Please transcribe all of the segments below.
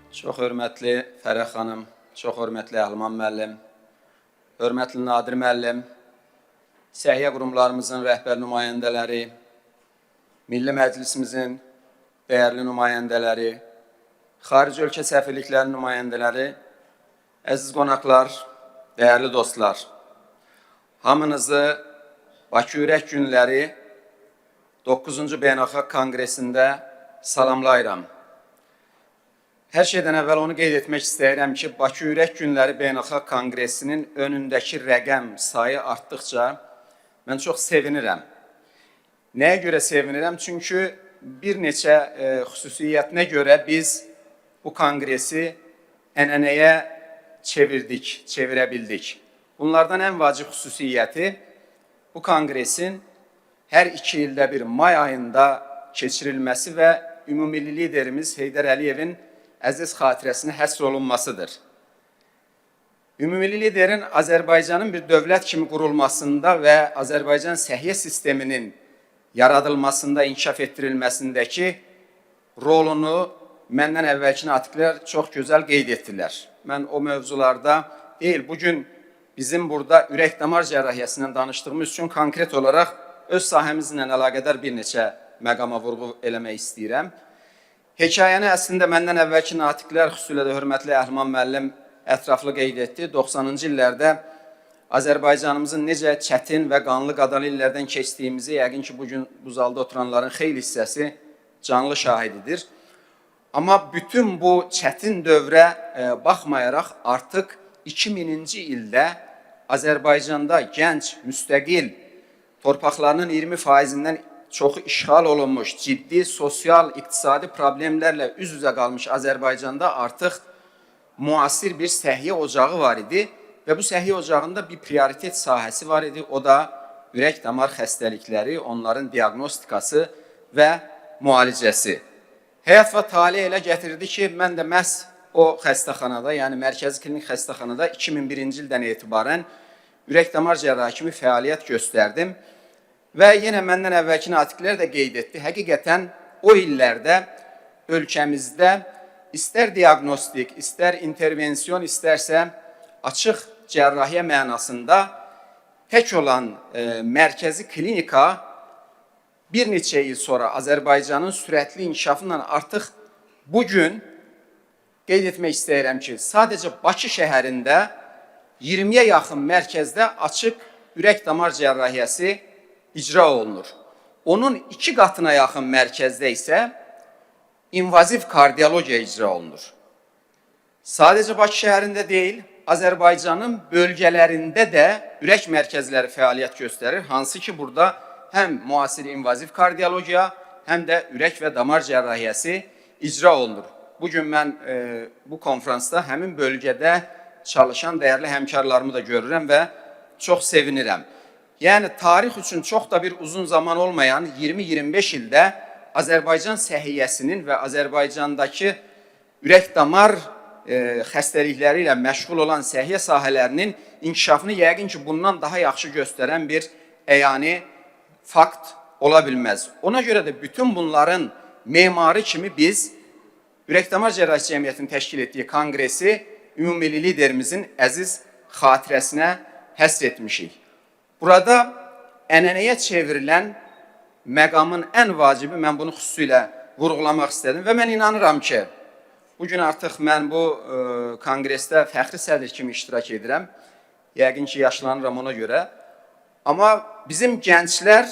Çox hörmətli Fərəh xanım, çox hörmətli Əhliman müəllim, hörmətli Nadir müəllim, səhiyyə qurumlarımızın rəhbər nümayəndələri, Milli Məclisimizin dəyərli nümayəndələri, xarici ölkə səfirliklərinin nümayəndələri, əziz qonaqlar, dəyərli dostlar. Hamınızı Bakı Ürək Günləri 9-cu Beynəlxalq Konqresində salamlayıram. Hər şeydən əvvəl onu qeyd etmək istəyirəm ki, Bakı Ürək Günləri Beynəlxalq Konqresinin önündəki rəqəm sayı artdıqca mən çox sevinirəm. Nəyə görə sevinirəm? Çünki bir neçə xüsusiyyətinə görə biz bu konqresi ənənəyə çevirdik, çevirə bildik. Bunlardan ən vacib xüsusiyyəti bu konqresin hər 2 ildə bir may ayında keçirilməsi və ümummilli liderimiz Heydər Əliyevin əziz xatirəsinə həsr olunmasıdır. Ümummilli liderin Azərbaycanın bir dövlət kimi qurulmasında və Azərbaycan səhiyyə sisteminin yaradılmasında, inkişaf etdirilməsindəki rolunu məndən əvvəlki natiqlər çox gözəl qeyd etdilər. Mən o mövzularda deyil, bugün bizim burada ürək-damar cərrahiyyəsindən danışdığımız üçün konkret olaraq öz sahəmizlə əlaqədar bir neçə məqama vurğu eləmək istəyirəm. Hekayəni əslində məndən əvvəlki natiqlər, xüsusilə də hörmətli Əhliman müəllim ətraflı qeyd etdi. 90-cı illərdə Azərbaycanımızın necə çətin və qanlı qadalı illərdən keçdiyimizi yəqin ki, bugün bu zalda oturanların xeyli hissəsi canlı şahididir. Amma bütün bu çətin dövrə baxmayaraq artıq 2000-ci ildə Azərbaycanda gənc, müstəqil torpaqlarının 20%-dən çoxu işğal olunmuş, ciddi sosial, iqtisadi problemlərlə üz-üzə qalmış Azərbaycanda artıq müasir bir səhiyyə ocağı var idi və bu səhiyyə ocağında bir prioritet sahəsi var idi. O da ürək-damar xəstəlikləri, onların diaqnostikası və müalicəsi. Həyat və tale elə gətirdi ki, mən də məhz o xəstəxanada, yəni Mərkəzi Klinik Xəstəxanada 2001-ci ildən etibarən ürək-damar cərrahı kimi fəaliyyət göstərdim. Və yenə məndən əvvəlki natiqlər də qeyd etdi. Həqiqətən o illərdə ölkəmizdə istər diaqnostik, istər intervensiyon, istərsə açıq cərrahiyyə mənasında tək olan mərkəzi klinika bir neçə il sonra Azərbaycanın sürətli inkişafı ilə artıq bugün qeyd etmək istəyirəm ki, sadəcə Bakı şəhərində 20-yə yaxın mərkəzdə açıq ürək-damar cərrahiyyəsi icra olunur. Onun 2 qatına yaxın mərkəzdə isə invaziv kardiologiya icra olunur. Sadəcə Bakı şəhərində deyil, Azərbaycanın bölgələrində də ürək mərkəzləri fəaliyyət göstərir. Hansı ki, burada həm müasir invaziv kardiologiya, həm də ürək və damar cərrahiyyəsi icra olunur. Bugün mən bu konfransda həmin bölgədə çalışan dəyərli həmkarlarımı da görürəm və çox sevinirəm. Yəni tarix üçün çox da bir uzun zaman olmayan 20-25 ildə Azərbaycan səhiyyəsinin və Azərbaycandakı ürək-damar xəstəlikləri ilə məşğul olan səhiyyə sahələrinin inkişafını yəqin ki, bundan daha yaxşı göstərən bir əyani fakt ola bilməz. Ona görə də bütün bunların memarı kimi biz Ürək-damar Cərrahisi Cəmiyyətinin təşkil etdiyi konqresi ümummilli liderimizin əziz xatirəsinə həsr etmişik. Burada ənənəyə çevrilən məqamın ən vacibi, mən bunu xüsusilə vurğulamaq istədim və mən inanıram ki, bugün artıq mən bu konqresdə fəxri sədr kimi iştirak edirəm. Yəqin ki, yaşlanıram ona görə. Amma bizim gənclər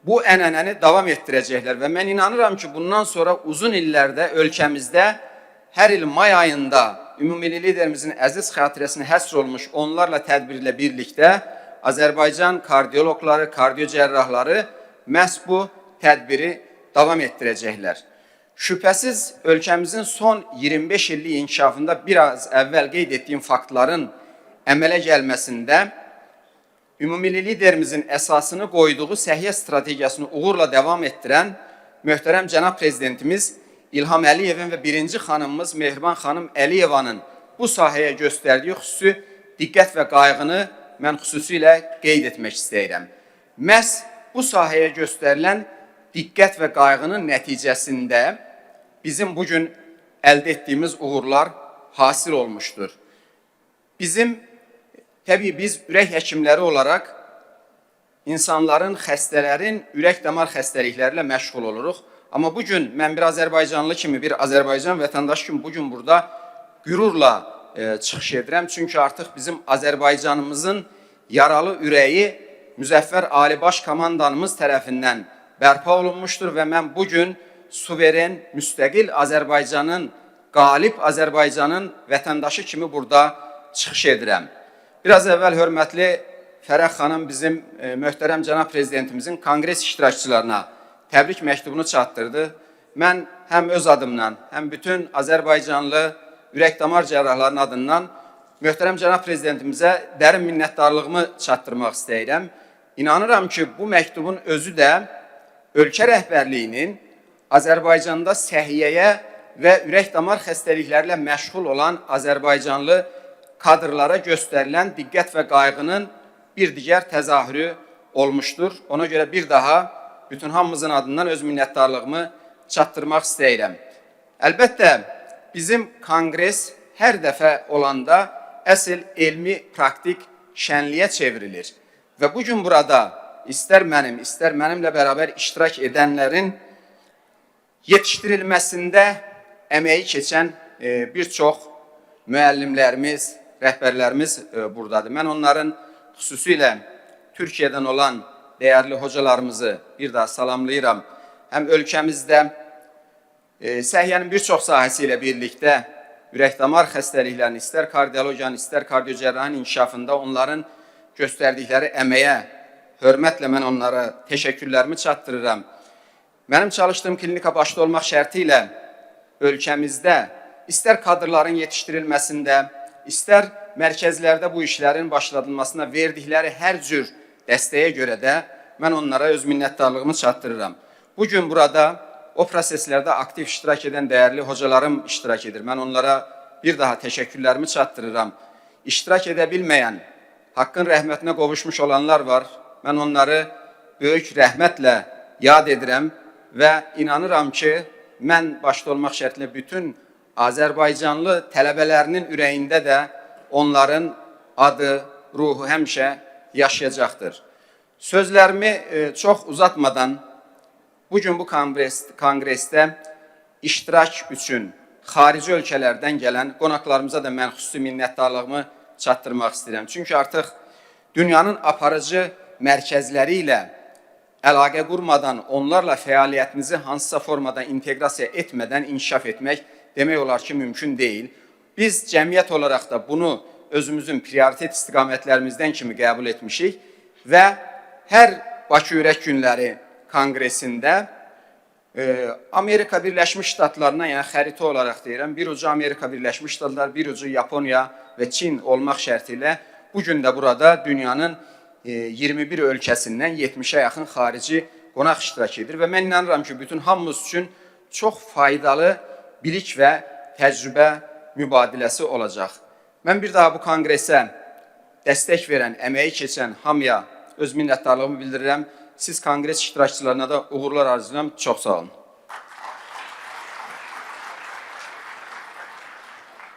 bu ənənəni davam etdirəcəklər və mən inanıram ki, bundan sonra uzun illərdə ölkəmizdə hər il may ayında ümummilli liderimizin əziz xatirəsinə həsr olmuş onlarla tədbirlə birlikdə Azərbaycan kardioloqları, kardiocərrahları məhz bu tədbiri davam etdirəcəklər. Şübhəsiz ölkəmizin son 25 illik inkişafında biraz əvvəl qeyd etdiyim faktların əmələ gəlməsində ümummilli liderimizin əsasını qoyduğu səhiyyə strategiyasını uğurla davam etdirən möhtərəm cənab prezidentimiz İlham Əliyevin və birinci xanımımız Mehriban xanım Əliyevanın bu sahəyə göstərdiyi xüsusi diqqət və qayğını mən xüsusilə qeyd etmək istəyirəm. Məhz bu sahəyə göstərilən diqqət və qayğının nəticəsində bizim bugün əldə etdiyimiz uğurlar hasil olmuşdur. Bizim, təbii biz ürək həkimləri olaraq insanların, xəstələrin ürək damar xəstəlikləri ilə məşğul oluruq. Amma bugün mən bir Azərbaycanlı kimi, bir Azərbaycan vətəndaşı kimi bugün burada qürurla çıxış edirəm. Çünki artıq bizim Azərbaycanımızın yaralı ürəyi Müzəffər Ali Baş Komandanımız tərəfindən bərpa olunmuşdur və mən bugün suveren, müstəqil Azərbaycanın, qalib Azərbaycanın vətəndaşı kimi burada çıxış edirəm. Biraz əvvəl hörmətli Fərəh xanım bizim möhtərəm cənab prezidentimizin konqres iştirakçılarına təbrik məktubunu çatdırdı. Mən həm öz adımdan, həm bütün Azərbaycanlı ürək-damar cərrahlarının adından möhtərəm cənab prezidentimizə dərin minnətdarlığımı çatdırmaq istəyirəm. İnanıram ki, bu məktubun özü də ölkə rəhbərliyinin Azərbaycanda səhiyyəyə və ürək-damar xəstəlikləri ilə məşğul olan Azərbaycanlı kadrlara göstərilən diqqət və qayğının bir digər təzahürü olmuşdur. Ona görə bir daha bütün hamımızın adından öz minnətdarlığımı çatdırmaq istəyirəm. Əlbəttə, bizim konqres hər dəfə olanda əsl elmi, praktik şənliyə çevrilir. Və bugün burada istər mənim, istər mənimlə bərabər iştirak edənlərin yetişdirilməsində əməyi keçən bir çox müəllimlərimiz, rəhbərlərimiz buradadır. Mən onların xüsusilə Türkiyədən olan dəyərli hocalarımızı bir daha salamlayıram. Həm ölkəmizdə səhiyyənin bir çox sahəsi ilə birlikdə ürək-damar xəstəliklərinin, istər kardiologiyanın, istər kardiocərrahinin inkişafında onların göstərdikləri əməyə hörmətlə mən onlara təşəkkürlərimi çatdırıram. Mənim çalışdığım klinika başda olmaq şərti ilə ölkəmizdə istər kadrların yetişdirilməsində, istər mərkəzlərdə bu işlərin başladılmasına verdikləri hər cür dəstəyə görə də mən onlara öz minnətdarlığımı çatdırıram. Bugün burada o proseslərdə aktiv iştirak edən dəyərli hocalarım iştirak edir. Mən onlara bir daha təşəkkürlərimi çatdırıram. İştirak edə bilməyən, Haqqın rəhmətinə qovuşmuş olanlar var. Mən onları böyük rəhmətlə yad edirəm və inanıram ki, mən başda olmaq şərtilə bütün Azərbaycanlı tələbələrinin ürəyində də onların adı, ruhu həmişə yaşayacaqdır. Sözlərimi çox uzatmadan bugün bu konqresdə iştirak üçün xarici ölkələrdən gələn qonaqlarımıza da mən xüsusi minnətdarlığımı çatdırmaq istəyirəm. Çünki artıq dünyanın aparıcı mərkəzləri ilə əlaqə qurmadan, onlarla fəaliyyətinizi hansısa formada inteqrasiya etmədən inkişaf etmək demək olar ki, mümkün deyil. Biz cəmiyyət olaraq da bunu özümüzün prioritet istiqamətlərimizdən kimi qəbul etmişik və hər Bakı Ürək Günləri konqresində Amerika Birləşmiş Ştatlarına, yəni xəritə olaraq deyirəm, bir ucu Amerika Birləşmiş Ştatlar, bir ucu Yaponiya və Çin olmaq şərti ilə bu gün də burada dünyanın 21 ölkəsindən 70-ə yaxın xarici qonaq iştirak edir və mən inanıram ki, bütün hamımız üçün çox faydalı bilik və təcrübə mübadiləsi olacaq. Mən bir daha bu konqresə dəstək verən, əməyi keçən hamıya öz minnətdarlığımı bildirirəm. Siz konqres iştirakçılarına da uğurlar arzulayıram. Çox sağ olun.